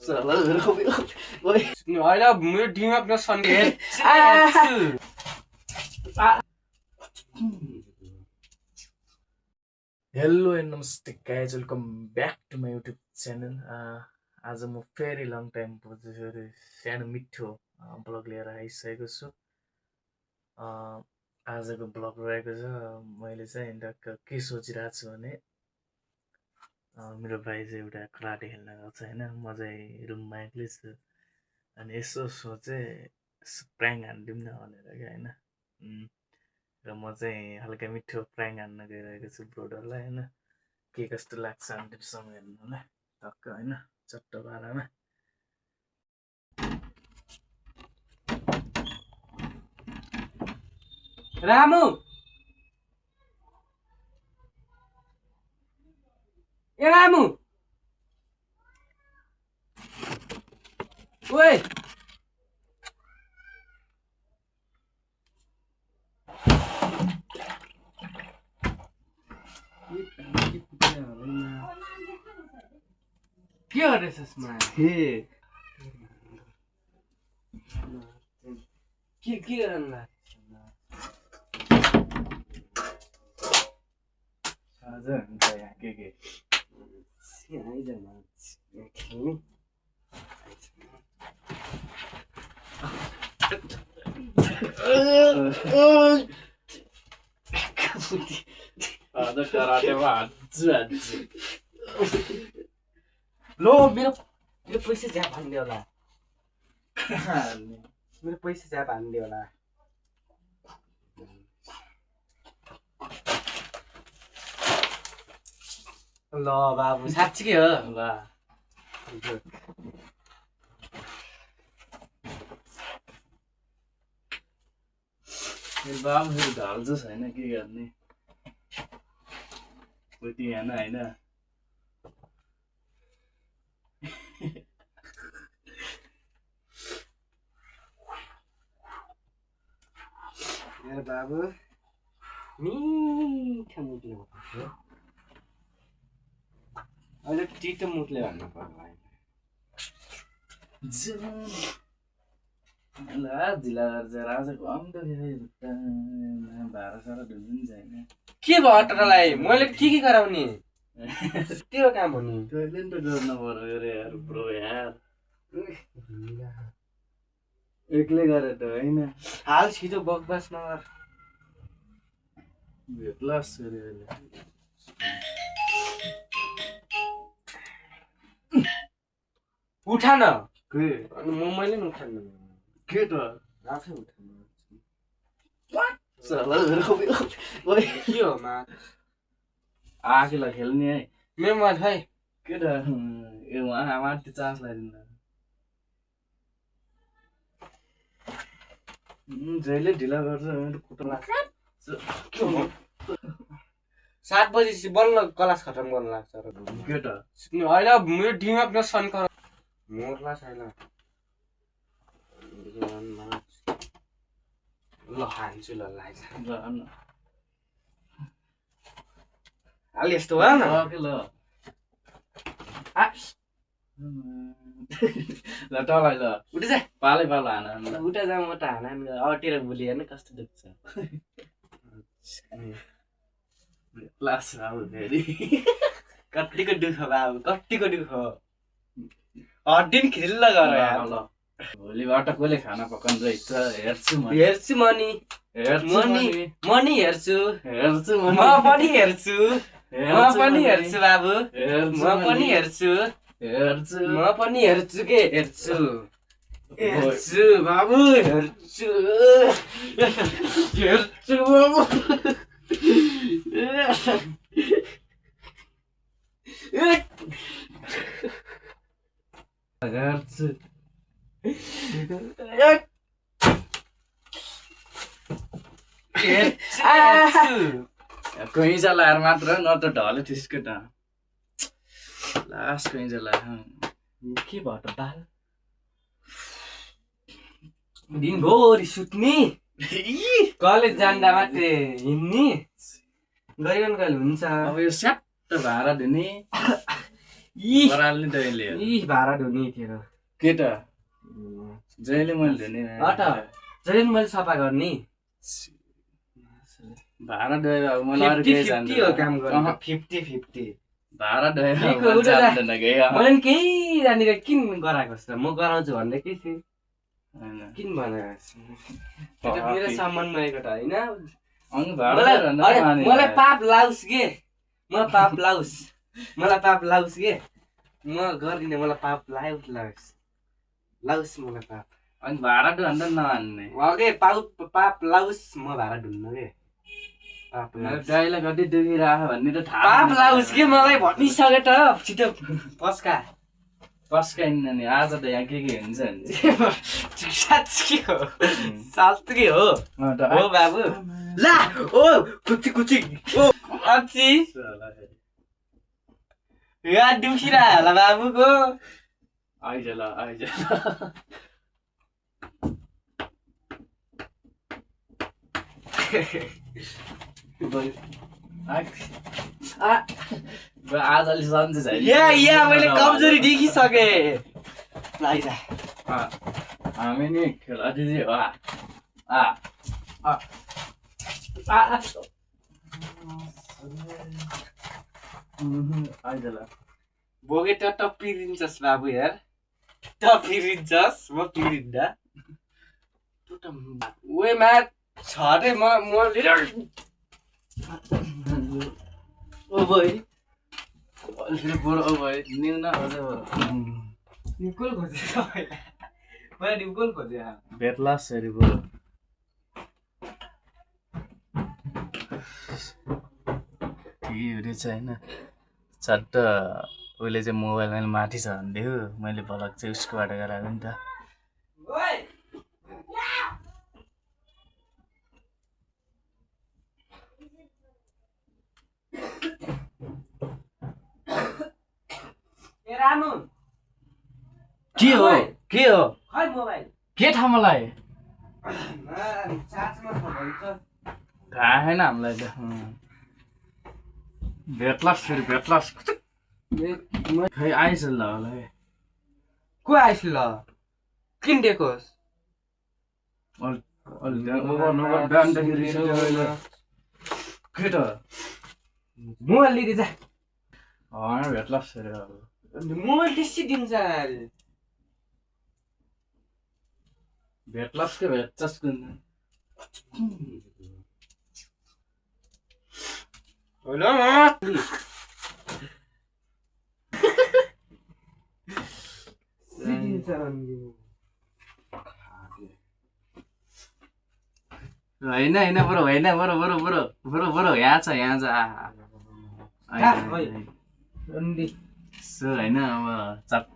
अहिले मेरो दिमाग नसन्ने हेलो एन्ड नमस्ते guys, welcome back to my YouTube channel. आज म फेरि लङ टाइम पछि फेरि सानो मिठो ब्लग लिएर आइसकेको छु। आजको ब्लग रहेको छ, मैले चाहिँ टक्क के सोचिरहेको छु भने मेरो भाइ चाहिँ एउटा कराटे खेल्न गएको छ होइन, म चाहिँ रुममा एक्लै छु। अनि यसो सोचेँ प्राङ्क हानिदिउँ न भनेर क्या होइन। र म चाहिँ हल्का मिठो प्राङ्क हान्न गइरहेको छु ब्रोडरलाई होइन। के कस्तो लाग्छ अन्तिमसम्म हेर्नु होला टक्क होइन, चट्ट पारामा। रामु ए रामु ओए के गरेछस् मा के गर्न आज हुन्छ यहाँ के आज कराटेमा हान्छु लो मेरो पैसा ज्याप हान्दियो होला, मेरो पैसा ज्याप हान्दियो होला। ल बाबु साँच्चीकै हो ल। मेरो बाबु फेरि ढल्छ छैन, के गर्ने उति हेर्न होइन। मेरो बाबु मिठो मुखले भन्नु, अहिले तितो मुखले भन्नु पर्ला। ढिला गर्छ आज घम त भाडा सारा ढुल्नु नि छैन। के भयो अटरलाई मैले के गराउने त्यो काम हो नि, तैँले नि त गर्नु पर्यो रे यार ब्रो यार, एक्लै गरेर त होइन। हाल छिटो बकवास नगर, भेट्लास गऱ्यो अहिले। उठा न के अनि मैले पनि उठानु के त आफै उठानु के हो मा आकेलाई खेल्ने है मेरो मन है के त ए उहाँ माथि चान्स लगाइदिनु जहिले ढिला गर्छ मेरो खुट्टा लाग्छ। 7 बजेपछि बल्ल क्लास खतम गर्नु लाग्छ र के त अहिले मेरो दिमाग नसन्क मोर्ला छैन। ल हान्छु ल लाग्छ अलि यस्तो भयो न ल ल टलाई ल उठे जा पालै पालो हान उठा जा म त हाना अटेर भोलि हेर्नु कस्तो दुख्छ। क्लास अब फेरि कतिको दुख बाबु कतिको दुख हड्डी नि खिल्ल गर यार। ल भोलिबाट कसले खाना पकाउनु रहेछ हेर्छु म, हेर्छु मनी मनी मनी हेर्छु हेर्छु म पनि हेर्छु म पनि हेर्छु बाबु म पनि हेर्छु हेर्छु म पनि हेर्छु के हेर्छु हेर्छु बाबु हेर्छु हेर्छु बाबु हेर्छु कैँचा लाएर मात्र न त ढले त्यसको त लास्ट कैँचा लाएर के भयो त बाल दिनभरि सुत्ने कलेज जाँदा मात्रै हिँड्ने गरिरहनु कहिले हुन्छ। अब यो स्याट्ट भाडा दिने इ बराल्ने तैँले इ भाडा धुने थियो केटा जहिले मैले धुने जहिले मैले सफा गर्ने भाडा डोयो अब मलाई अरू केही 50-50 हो काम गर्ने 50-50 भाडा डोयो मैले केही जानेर किन गराएको जस्तो म गराउँछु भन्दै के थिएँ किन भनेको मेरो सामान नआएको त होइन मलाई पाप लाउस के मलाई पाप लाउस के म गर्दिनँ मलाई पाप लाउस मलाई पाप अनि भाडा डुन्दा नहान्ने अगे पाप लाउस म भाडा ढुन्नु के गाईलाई कति दुखिरहेको भन्ने त थाहा पाप लाउस के मलाई भनिसके त छिटो पस्काइन्न नि आज त यहाँ के हुन्छ साँच्चै हो साँच्चै हो बाबु ला ओ कुची ओ अच्छी यहाँ दुखिरा होला बाबुको आइज ल आज अलि सन्चै छैन या मैले कमजोरी देखिसके हामी नि खेला दिदी हो आइज ल बोके त पिरिन्छस् बाबु यार त पिरिन्छस् म पिरिन्दा ओए मा छ रे म लिडर ओ भाइ अलि बडो ओ भाइ न्यून अझै निकोल खोजे मैले निकोल खोजे भेट्लास हेरी बडो ठिकै हो रहेछ होइन चट्ट उसले चाहिँ मोबाइल मैले माथि छ भन्थ्यो मैले भलक चाहिँ उसकोबाट गराएको नि त के हो खै मोबाइल के थाहा मलाई चार्जमा छ भन्छ थाहा छैन हामीलाई त भेट्लास फेरि भेट्लास खै आइस ल होला है को आइस ल किन दिएकोस् के त मोबाइल लिएर जा भेट्लास फेरि मोबाइल त्यसै दिन्छ भेट्लास के भेट्छस् होइन बरु यहाँ छ होइन अब चट्ट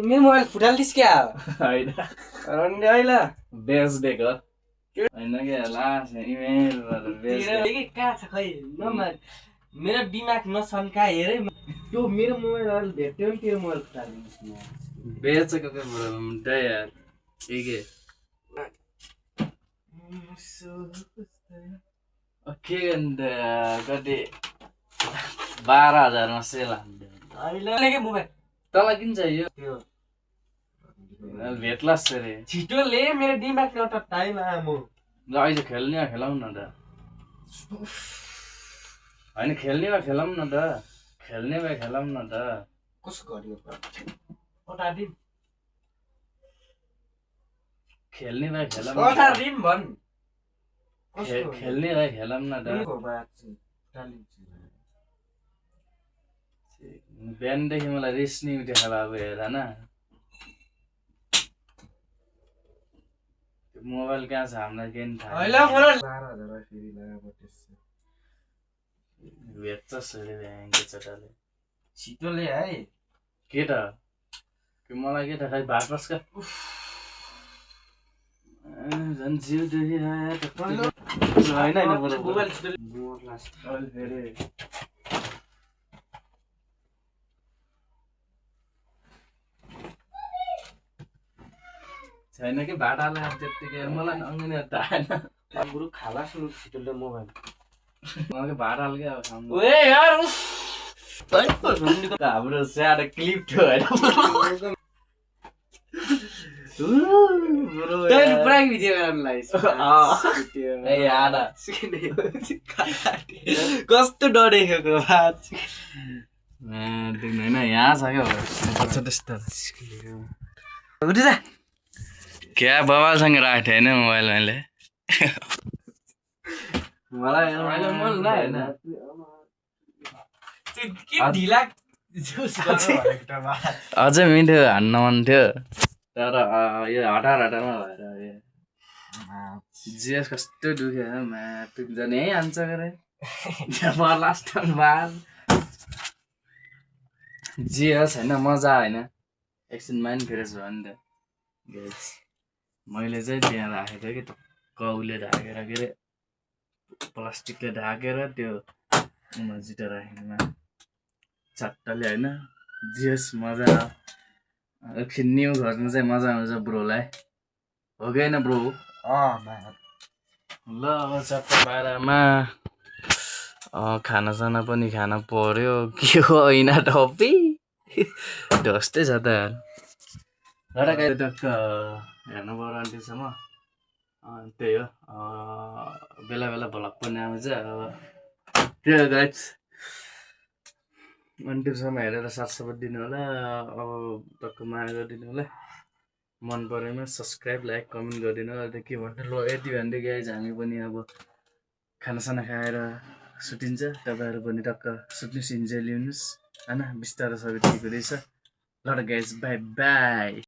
मेरो मोबाइल फुटाल्दिस् क्या होइन अहिले बेच्दिएको होइन क्या लास्ट इमेल कहाँ छ खै मेरो दिमाग नसन्का हेरे त्यो मेरो मोबाइल अहिले भेट्यो नि तेरो मोबाइल फुटालिदिनुहोस् बेचेको के बुढो यार के के अन्त कति 12,000 मा सेल अहिले के मोबाइल तँलाई किन चाहियो भेट्लास अरे छिटो ले मेरो दिमाग न त टाइम आयो म ल अहिले खेल्ने खेलाउँ न त होइन खेल्ने भए खेलाउँ न त कसो गरियो अटादिम खेल्ने भए खेलाउँ अटादिम भन् खेल्ने भए खेलाउँ न त बिहानदेखि मलाई रिस नै उठेको अब हेर न मोबाइल कहाँ छ हामीलाई केही नि थाहा भेट्छस् अरे भ्याङ्के चटाले छिटो ले है के त मलाई के त खै भाट्रस् का झन् जिउ दुखिरहेको होइन मोबाइल छैन कि भाटालाई त्यत्तिकै मलाई अङ्गनी त आएन बरु खाला सुरु छिटोले मोबाइल मलाई भाटाले के अब ओए यार हाम्रो सानो क्लिप थियो होइन पुरा भिडियो गर्नलाई कस्तो डरेको होइन यहाँ छ क्या क्या बबालसँग राखेको थिएँ होइन मोबाइल मैले मलाई अझै मिठो हान्न मन थियो तर यो हतारमा भएर जिएस कस्तो दुख्यो झन् यहीँ हान्छ गरे लास्ट जिएस होइन मजा होइन एकछिन माइन्ड फ्रेस भयो नि त मैले चाहिँ त्यहाँ राखेको थिएँ कि कौले ढाकेर के अरे प्लास्टिकले ढाकेर त्यो जिटा राखेकोमा चट्टले होइन जिएस मजा एकछिन न्यु घरमा चाहिँ मजा आउँछ ब्रोलाई हो कि होइन ब्रो ल अब चट्टा बाह्रमा खानासाना पनि खान पर्यो के हो होइन टपी ढस्टै छ त एउटा गाडी टक्क हेर्नु पर्यो अन्तिमसम्म त्यही हो बेला बेला भ्लग पनि आउँछ अब त्यो गाइड्स अन्तिमसम्म हेरेर साथसपोर्ट दिनु होला अब टक्क माया गरिदिनु होला मन परेमा सब्सक्राइब लाइक कमेन्ट गरिदिनु होला त्यो के भन्नु ल यति भन्दै गाइज हामी पनि अब खानासाना खाएर सुतिन्छ तपाईँहरू पनि टक्क सुत्नुहोस् इन्जोय लिनुहोस् होइन बिस्तारो सबै ठिक हुँदैछ ल गाइज बाई बाई